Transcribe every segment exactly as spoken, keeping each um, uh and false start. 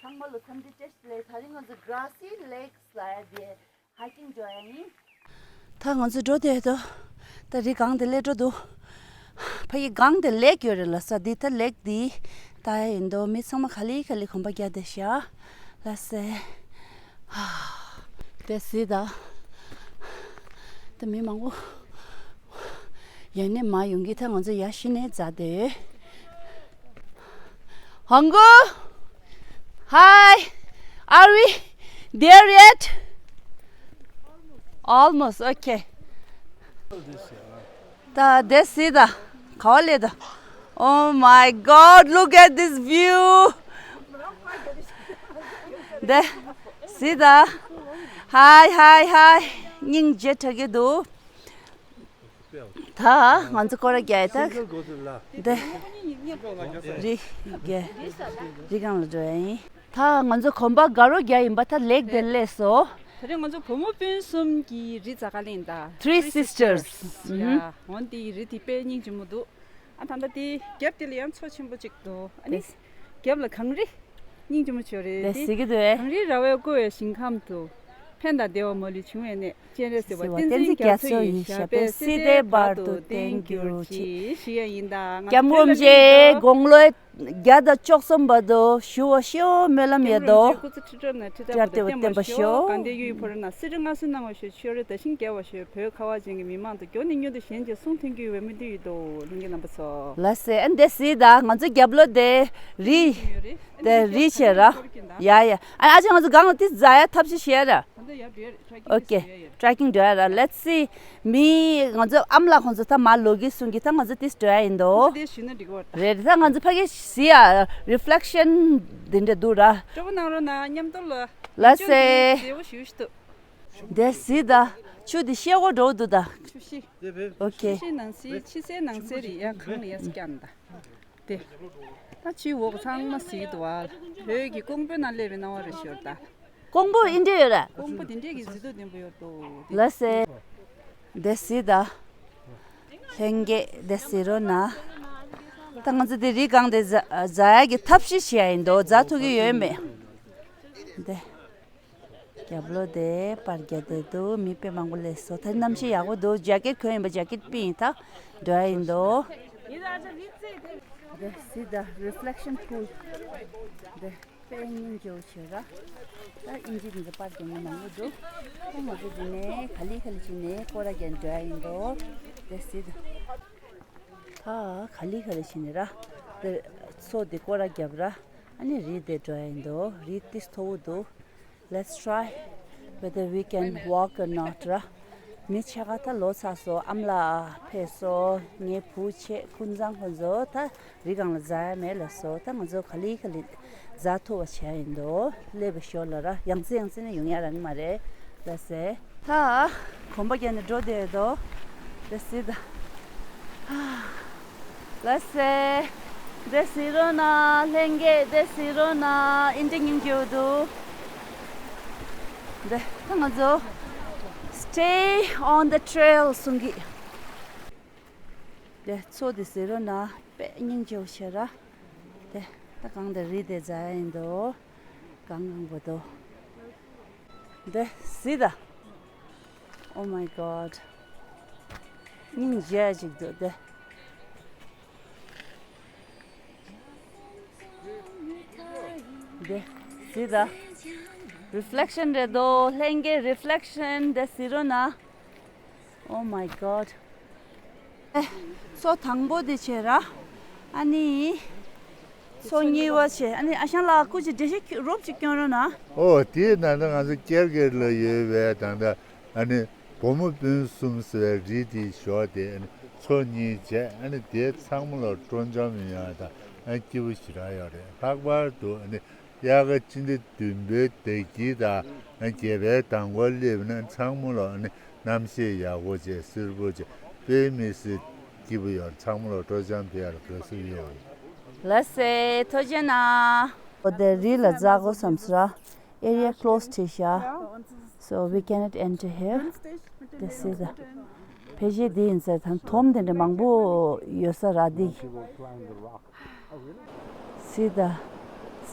ཚང་མ་ལ་འཚམས་འདྲི་བཀྲ་ཤིས་བདེ་ལེགས། ད་རིང་ང་ཚོ་Grassy Lakes ལ་ཡ་དེ་hiking འགྲོ་ཡ་ཡིན། ད་ང་ཚོ་འགྲོ་བསྡད་དོ། ད་རི་སྒང་དེ་སླེབས་འགྲོ་འདུག་ཕ་གི་སྒང་དེ་lake ཡོད་རེད་ལ་ས་འདི་ད་lake འདི་ད་ཡ་ཡིན་དོ། མི་ཚང་མ་ག་ལེ་ག་ལེ་གོམ་པ་རྒྱག་བསྡད་ཤག་ལ་སེ། དེ་སི་ད། ད་མི་མང་པོ་ཡ་ནས་མ་ཡོང་གི། ད་ང་ཚོ་ཡ་ཤི་ནས་འཛག་བསྡད་ཡོད། ཧང་གོ། Hi, are we there yet? Almost, okay. ད་དེ་སི་ད། ག་བ་ལེ་ད། Oh my God, look at this view. དེ་སི་ད། Hi, hi, hi. སྙིང་རྗེ་དྲག་གི་འདུག་ད་ང་ཚོ་སྐོར་ར་རྒྱག་ཡ་ད། དེ་རི་རྒྱ་རི་སྒང་ལ་འགྲོ་ཡ་ཡིན། ད་ང་ཚོ་གོམ་པ་དགའ་རོགས་རྒྱག་ཡིན་པ། ད་lake དེ་སླེབས་སོ། ད་རེས་ང་ཚོ་བུ་མོ་སྤུན་གསུམ་གྱི་རི་འཛེག་ག་སླེབས་ཡིན་ད། Three Sisters. ཡ། འོན་ཏེ་རི་དེ་དཔེ་སྙིང་རྗེ་མོ་འདུག་ཨ་ད་ལྟ་དེ་རྒྱབ་དེ་ལ་ཡང་མཚོ་ཆེན་པོ་གཅིག་འདུག་ཨ་ནི་རྒྱབ་ལ་གངས་རི་སྙིང་རྗེ་མོ་བྱོས་རེད། དེ་གཟིགས་ཀྱི་འདུག་ཨེ། གངས་རིའི་ར་བས་བསྐོར་བའི་ཞིང་ཁམས་དུ། ཕན་དང་བདེ་བ་མ་ལུས་འབྱུང་བའི་གནས། སྤྱན་རས་གཟིགས་པ་བསྟན་འཛིན་རྒྱ་མཚོ་ཡི། ཞབས་པད་སྲིད་མཐའི་བར་དུ་བརྟན་གྱུར་ཅིག་ཞུ་ཡ་ཡིན་ད། ང་ཚོ་སྐྱབས་མགོན་རྗེ་དགུང་ལོ་བརྒྱ་དང་བཅུ་གསུམ་བར་དུ་ཞུ་བ་ཤིའོ། སྨོན་ལམ་ཡོད་དོ། སྐུ་ཚེ་ཁྲི་ཕྲག་ནས་ཁྲི་ཕྲག་བར་དུ་བརྟན་པར་ཤོག་དགའ་ལྡན་གཡུ་ཡི་ཕོ་བྲང་ན། སྲིད་མཐའི་མངའ་གསོལ་གནང་བར་ཤོག་ཆོས་ར་དར་ཞིང་རྒྱས་པར་ཤོག་བོད་ཁ་བ་ཅན་གྱི་མི་མང་དུ་མགྱོགས་ནས་མྱུར་དུ་གཞན་གྱིས་གསུང་ཐོས་གྱུར་བའི་སྨོན་འདུན་ཡོད་དོ། ལྷན་རྒྱས་རྣམ་པ་ཚོ། ལགས་སེ། ཨ་འདི་སི་ད་ང་ཚོ་རྒྱབ་ལོགས་དེ་རི་ཡོད་རེད། དེ་རི་བྱས་ར། ཡ་ཡ། ཨ་ཨ་ཅག་ང་ཚོ་སྒང་ལ་དེ་འཛེག་ཡ་ཐབས་ཤེས་བྱས་ར། ད་ལྟ་ཡར་འགྲོ་ཡ་རེད། ཊེ་ཀིང་ཨོ་ཁེ། བྱེད་ཡ་ཡ་རེད། ཊེ་ཀིང་འགྲོ་ཡ་ར། Let's see. མི་ང་ཚོ་ཨ་མ་ལགས་ཁོང་ཚོ་ད་མར་ལོག་གི་གསུང་གི། ད་ང་ཚོ་དེ་འགྲོ་ཡ་ཡིན་དོ། ང་ཚོ་དེ་ཞུས་ན་འགྲིག་གི་རེད། རེད། ད་ང་ཚོ་ཕ་གི་སི་ཡ་རི་ཕི་ལེག་ཤན་དེ་འདྲ་འདུག་ར། སྤྲོ་པོ་གནང་རོགས་གནང་། མཉམ་དུ་ལ། ལགས་སེ། མཛེས་པོ་ཞེ་པོ་ཞིག་འདུག་དེ་སི་ད། ཆུ་དེ་ཤེལ་སྒོ་འདྲ་པོ་འདུག་ད། ཆུ་ཤེལ། ཨོ་ཁེ། ཆུ་ཤེལ་ནང་གསེས། ཕྱི་གསལ་ནང་གསལ་རེད། ཡ་གང་ལ་ཡ་སི་ཀྱང་ད། དེ། ད་ཆུའི་འོག་ཚང་མ་གཟིགས་འདུག་ཨ། བོད་ཀྱི་ཀོང་པོའི་ནང་སླེབས་པའི་སྣང་བ་རེ་ཤོར་ད། ཀོང་པོ་ཨིན་འདྲ་ཡོད་ར། ཀོང་པོ་དེ་འདྲས་ཀྱི་གཟིགས་རྟོག་ལྡན་པོ་ཡོད་དོ། ལགས་སེ། དེ་སི་ད། ལྷན་རྒྱས་དེ་སི་རོ་ན། ད་ང་ཚོ་དེ་རི་སྒང་དེ་འཛེག་འཛེག་ཡ་གི་ཐབས་ཤེས་བྱེད་ཡ་ཡིན་དོ། འཛེག་ཐུབ་ཀྱི་ཡོད་མེད། དེ། རྒྱབ་ལོགས་དེ་པར་རྒྱག་བསྡད་འདུག་མི་དཔེ་མང་པོ་སླེབས་སོང་། ད་གནམ་གཤིས་ཡག་པོ་འདུག་ཇེ་ཀེཊ་གོན་ཡིན་པ། ཇེ་ཀེཊ་པིན་ཡིན། ད་འགྲོ་ཡ་ཡིན་དོ། དེ་སི་ད་རི་ཕི་ལེག་ཤན་པུལ། དེ་དཔེ་སྙིང་རྗེ་པོ་བྱས་ར། ད་ཨིན་ཇི་འདི་ཚོ་པར་རྒྱག་མཁན་མང་པོ་འདུག་ད་ང་ཚོ་འདི་ནས་ག་ལེ་ག་ལེ་བྱས་ནས་སྐོར་ར་རྒྱག་འགྲོ་ཡ་ཡིན་དོ། དེ་སི་ད། ད་ག་ལེ་ག་ལེ་བྱས་ནས་ར། དེ་མཚོ་འདི་སྐོར་ར་རྒྱབ་ར། ཨ་ནི་རི་དེ་འགྲོ་ཡ་ཡིན་དོ། རི་ཏིས་མཐོ་པོ་འདུག Let's try whether we can walk or not ར། མི་ཕྱེད་ཀ་ད་ལོག་ཚར་སོང་། ཨ་མ་ལགས་ཕེབས་སོང་། ངའི་བུ་ཆེ་ཀུན་བཟང་ཁོང་ཚོ་ད་རི་སྒང་ལ་འཛེག་ཡ་མེད་ལབ་སོང་། ད་ང་ཚོ་ག་ལེ་ག་ལེ་འཛེག་ཐུབ་པ་བྱས་ཡིན་དོ། སླེབས་པའི་ཞོར་ལ་ར། ཡང་རྩེ་ཡང་རྩེ་ནས་ཡོང་ཡ་རག་གི་མ་རེད། ལགས་སེ། ད་གོམ་པ་རྒྱག་ནས་འགྲོ་བསྡད་དོ། དེ་སི་ད། ལགས་སེ། དེ་སི་རོ་ན། ལྷན་རྒྱས་དེ་སི་རོ་ན། ཨིན་དྲ་སྙིང་རྗེ་པོ་འདུག་དེ་ད་ང་ཚོ་Stay on the trail གསུང་གི། དེ་མཚོ་དེ་སི་རོ་ན། དཔེ་སྙིང་རྗེ་པོ་བྱས་ར། དེ་ད་གང་དེ་རི་དེ་འཛེག་ཡ་ཡིན་དོ། གང་གང་པོ་དོ། དེ་སི་ད། Oh my God. སྙིང་རྗེ་ཅིག་འདུག་དེ། དེ་སི་ད། རི་ཕི་ལེག་ཤན་རེད་དོ། ལྷན་རྒྱས་རི་ཕི་ལེག་ཤན་དེ་སི་རོ་ན། Oh my God. ཨེ། མཚོ་དང་པོ་དེ་བྱས་ར། ཨ་ནི། མཚོ་གཉིས་པ་བྱས། ཨ་ནི་ཨ་ཞང་ལགས་སྐུ་མཁྱེན་འགྲེལ་བཤད་རོབ་ཅིག་སྐྱོན་རོགས་གནང་། ཨོ་དེའི་ནང་ད་ང་ཚོ་ཀེར་ཀེར་ལ་ཡོད་པའི་ད་ལྟ་ཨ་ནི་བུ་མོ་སྤུན་གསུམ་ཟེར་བའི་རི་དེའི་ཞོར་དེ་ཨ་ནི་མཚོ་གཉིས་བྱས། ཨ་ནི་དེ་ཚང་མ་ལ་སྤྲོ་འཆམ་ཡོང་ཡ་ད་ཨ་སྐྱིད་པོ་ཞེ་དྲག་ཡོད་རེད། ལྷག་པར་དུ་ཨ་ནི་དབྱར་ཁ་སྤྱི་ཟླ་བདུན་པའི་ཟླ་དཀྱིལ་དང་བརྒྱད་པའི་ཟླ་མགོར་སླེབས་ན་ཚང་མ་ལ་ཨ་ནི་གནམ་གཤིས་ཡག་པོ་བྱས། བསིལ་པོ་བྱས། དཔེ་མི་སྲིད་སྐྱིད་པོ་ཡོད། ཚང་མ་ལ་སྤྲོ་འཆམ་སྤེལ་ཡ་ལ་དགའ་བསུ་ཡོད། ལགས་སེ། ཐུགས་རྗེ་གནང་། འོ་དེ་རི་ལ་འཛེག་དགོས་བསམ་སོང་ར། Area closed བྱས་ཤག So we cannot enter here. དེ་སི་ད། ཕལ་ཆེར་འདི་ཡིན་ས་རེད། ད་དོམ་དེ་འདྲ་མང་པོ་ཡོད་ས་ར་འདི། སི་ད།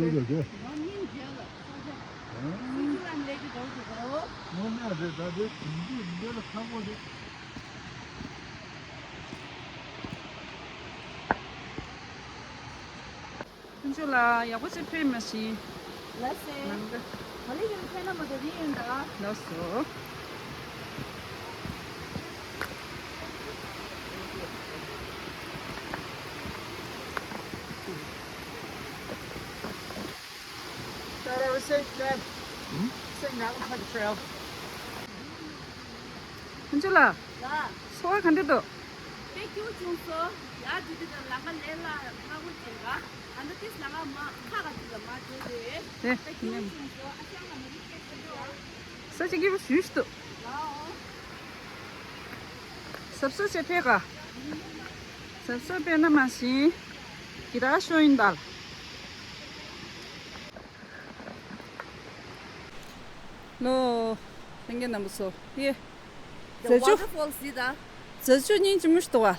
ལེའུ་རེད་དེ། ནོར་སྙིང་རྗེ་ལ་ས་ཆ། སུ་ཅི་ལ་ལས་ཀྱི་འགྲོ་འདུག་གོ། དངོས་གནས་རེད། ད་དེ་དུས་འདི་འདི་ལ་ཁག་པོ་རེད། ཁྱུང་མཆོག་ལགས་ཡག་པོ་ཅིག་ཕེབས་མ་ཤེས། ལགས་སེ། ནམ་མཁའ། ག་ལེ་ཡིན་ཕེབས་ན་མ་གཏོགས་རིང་ཡིན་ད། ལགས་སོ། Same, same. Same, that looks like a trail. ཁྱེད་ཚོ་ལ། ལ། ཚོར་བ་ག་འདྲ་འདུག་དཔེ་སྐྱིད་པོ་བྱུང་སོང་། ཡར་འགྲོ་དུས་དང་ལམ་ཁ་ལས་སླ་སླ་པོ་ཅིག་རེད། ད་ལྟ་ཏིས་ལམ་ཁ་མ་ཁ་ཁ་ཅིག་ལ་མ་འགྲོ་དུས། དེ་དཔེ་སྐྱིད་པོ་བྱུང་སོང་། ཨ་ཅག་ལ་མ་རིག་སྐད་ཆ་འདུག་ས་ཆ་སྐྱིད་པོ་ཞེ་པོ་ཅིག་འདུག་ལའོ། གཟབ་གཟབ་བྱས་ཕེབས་ག་གཟབ་གཟབ་ཕེབས་ན་མ་ཤེས། གི་ར་ཤོ་ཡིན་ད། ལོ། ལྷན་རྒྱས་རྣམ་པ་ཚོ། ཡེ། The རྫ་ཆུ། Waterfall གཟིགས་དང་། རྫ་ཆུ་སྙིང་རྗེ་མོ་ཞིག་འདུག་ག་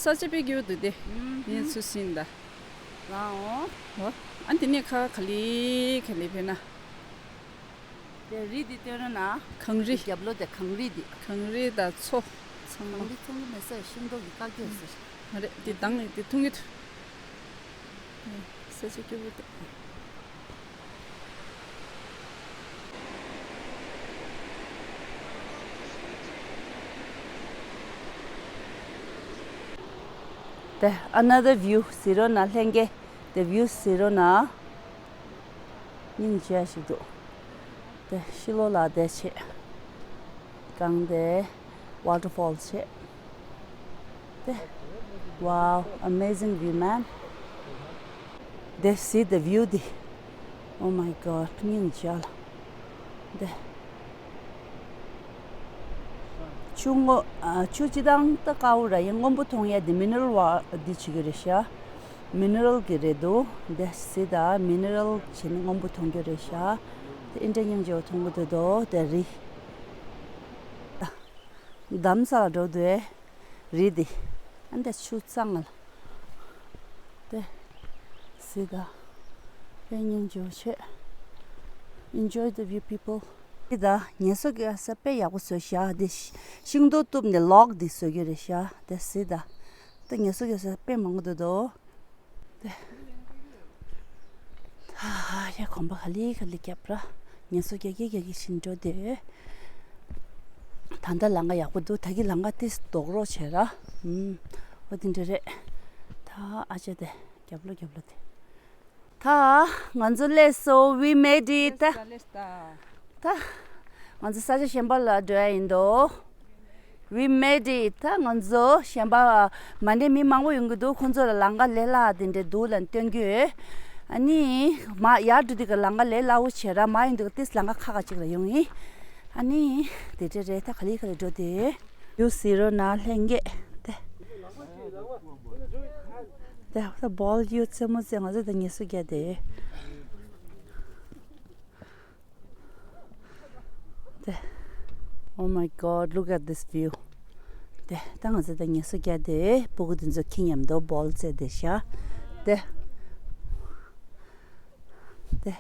ས་ཆ་དཔེ་སྐྱིད་པོ་འདུག་སྟེ། ཨུམ། ངས་ཚུར་ཟིན་ད། ལའོ། ཨོ། ཨ་འདི་ནས་ཁ་ག་ལེ་ག་ལེ་ཕེབས་ན། དེ་རི་འདི་སྟོན་རོགས་གནང་། གངས་རི། རྒྱབ་ལོགས་དེ་གངས་རི་འདི། གངས་རི་དང་མཚོ་ཚང་མ། གངས་རི་ཚོང་གི་མེད་ས་ཤིང་ཏོག་གི་བཀག་རྒྱུ་ཟེར། མ་རེད། འདི་དྭངས་ནས་འདི་འཐུང་གི་འདུག་ས་ཆ་སྐྱིད་པོ་འདུག་དེ་another view གཟིགས་རོགས་གནང་། ལྷན་རྒྱས་དེ་view གཟིགས་རོགས་གནང་། སྙིང་རྗེ་ཞིག་འདུག་དེ་ཕྱི་ལོགས་ལ་བསྡད་བྱས། གངས་དེ། Waterfall བྱས། དེ། Wow, amazing view, man. དེ་see the view དེ། Oh my God, སྙིང་རྗེ་ལ། དེ། ཆུ་སྔོ། ཨ། ཆུ་སྤྱིར་བཏང་ད་དཀར་པོ་ར་ཡིན། སྔོན་པོ་མཐོང་ཡ་དེ་mineral water དེ་བྱེད་ཀྱི་རེད་ཤག mineral གི་རེད་འདུག་དེ་see the mineral བྱས་ནས་སྔོན་པོ་མཐོང་རྒྱུ་རེད་ཤག་དེ་ཨིན་དྲ་སྙིང་རྗེ་པོ་མཐོང་གི་འདུག་དོ། དེ་རི། འདམ་ས་ལ་འགྲོ་འདོད། རི་འདི། ཨ་འདི་ཆུ་གཙང་ལ། དེ། གཟིགས་དང་། དཔེ་སྙིང་རྗེ་པོ་བྱས། Enjoy the view, people. གཟིགས་དང་། ངལ་གསོ་རྒྱག་ས་དཔེ་ཡག་པོ་བཟོས་ཤག་འདི་ཤིང་སྡོང་གཏུབ་ནས་ལོག་འདི་བཟོ་རྒྱུ་རེད་ཤག་དེ་གཟིགས་དང་། ད་ངལ་གསོ་རྒྱག་ས་དཔེ་མང་པོ་འདུག་དོ། དེ། ཧ་ཧ། ཡ། གོམ་པ་ག་ལེ་ག་ལེ་རྒྱབ་ར། ངལ་གསོ་རྒྱག་གི་རྒྱག་གི་ཕྱིན་འགྲོ་དེ། ད་ལྟ་ལམ་ཁ་ཡག་པོ་འདུག་ད་གི་ལམ་ཁ་ཏིས་རྡོག་རོག་བྱས་ར། ཨུམ། འོ་དེ་འདྲ་རེད། ད་ཨ་ཅག་དེ་རྒྱབ་ལོགས་རྒྱབ་ལོགས་དེ། ད་ང་ཚོ་སླེབས་སོང་། We made it. ད་ང་ཚོ་ས་ཆ་གཞན་པ་ལ་འགྲོ་ཡ་ཡིན་འདུག We made it. ད་ང་ཚོ་གཞན་པ་མ་འདྲེ་མི་མང་པོ་ཡོང་གི་འདུག་ཁོང་ཚོ་ལ་ལམ་ཁ་ལས་སླ་དེ་འདྲ་འདུག་ལབ་སྟོན་གྱི་ཡོད། ཨ་ནི་མར་ཡར་འགྲོ་དུས་ཀྱི་ལམ་ཁ་ལས་སླ་པོ་བྱས་ར། མར་ཡོང་དུས་ཀྱི་ཏིས་ལམ་ཁ་ཁག་ཁག་ཅིག་ལ་ཡོང་ཡིན། ཨ་ནི་དེ་འདྲ་རེད། ད་ག་ལེ་ག་ལེ་འགྲོ་དེ། ཡོད། གཟིགས་རོགས་གནང་། ལྷན་རྒྱས་དེ། དེ་ད་བོལ་ཡོད་རྩེད་མོ་རྩེ། ང་ཚོ་ད་ངལ་གསོ་རྒྱག་དེ། དེ། Oh my God, look at this view. དེ་ད་ང་ཚོ་ད་ངལ་གསོ་རྒྱག་དེ། སྤུ་གུ་དེ་ཚོ་ཁྱི་མཉམ་དུ་བོལ་རྩེ་དེ་ཤག་དེ། དེ།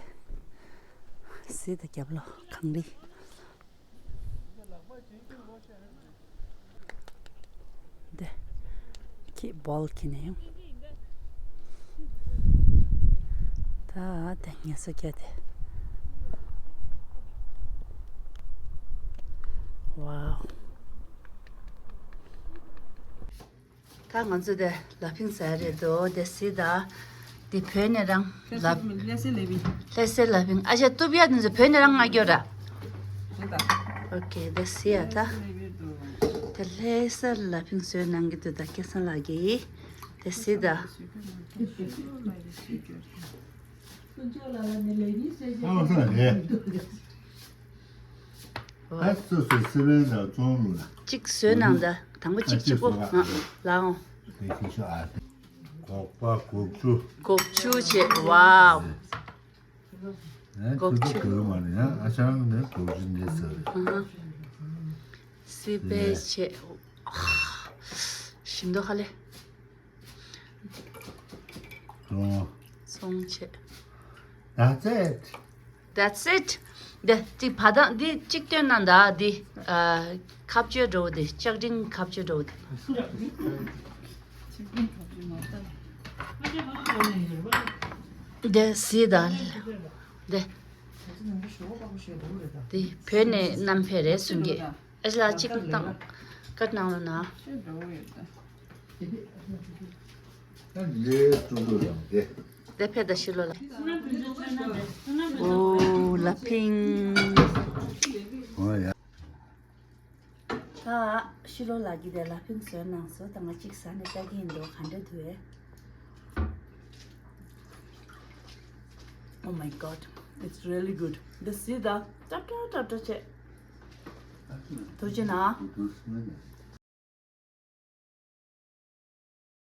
གཟིགས་དང་། རྒྱབ་ལོགས་གངས་རི། དེ། ཁྱི་བོལ་ཁྱེར་ནས་ཡོང་། ད་དེ་ངལ་གསོ་རྒྱག་དེ། Wow. ད་ང་ཚོ་དེ་ལ་ཕིང་ཟ་ཡ་རེད་དོ། དེ་གཟིགས་དང་། དེ་བོད་ནས་རང་ལ། ལྷ་སའི་ལ་ཕིང་། ལྷ་སའི་ལ་ཕིང་། ཨ་ཅག་གཏུབ་ཡ་དེ་ཚོ་བོད་ནས་རང་མངགས་རྒྱུ་ར། རེད་ད། ཨོ་ཁེ། དེ་གཟིགས་ཡ་ད། དེ་ལྷ་སའི་ལ་ཕིང་བཟོས་གནང་གི་འདུག་ད་སྐལ་བཟང་ལགས་ཀྱིས། དེ་གཟིགས་དང་། ཨ་སོ་སོའི་སི་པན་དང་ཙོང་ལུ་ལ། གཅིག་བཟོས་གནང་ད། དང་པོ་གཅིག་གཅིག་པོ། ཨ། ལའོ། དེ་ཤི་ཤོ་ཨ། སྒོག་པ་སྒོག་ཆུ། སྒོག་ཆུ་བྱས། Wow. ཨ་སྒོག་ཆུ། ཁུ་ཁུ་མ་ནི་ཡང་ཨ་ཅང་ནི་སྒོག་ཆུ་འདི་ཟེར། ཨ་ཧ། སི་པན་བྱས། ཞིམ་མདོག་ཁ་ལེ། ཙོང་། ཙོང་བྱས། That's it. That's it. འདི་གཅིག་བ་དང་འདི་གཅིག་སྟོན་གནང་ད། འདི་ཨ་ཁ་གཅོད་འགྲོ་འདི། ལྕགས་ཀྲིན་ཁ་གཅོད་འགྲོ་འདི། འདི་གཟིགས་དང་། འདི། འདི་བོད་ནས་བསྣམས་ཕེབས་རེད་གསུང་གི། ཨེ་ལ་གཅིག་བཏང་། ཀ་ནང་ལ་ན། ལས་ཀྲུང་གོ་རང་དེ། དེ་ཕེབས་ད་ཕྱི་ལོགས་ལ། ལ་ཕིང་། ཨོ་ཡ། ད་ཤི་ལོ་ལགས་ཀྱིས་དེ་ལ་ཕིང་བཟོས་གནང་སོང་། ད་ང་གཅིག་ཟ་ནས་ལྟ་གི་ཡིན་འདུག་ག་འདྲ་འདུག་ཨེ། Oh my god, it's really good. འདི་སི་ད་ཏྲབ་ཏྲབ་ཏྲབ་ཏྲབ་བྱས། ཐུགས་རྗེ་གནང་།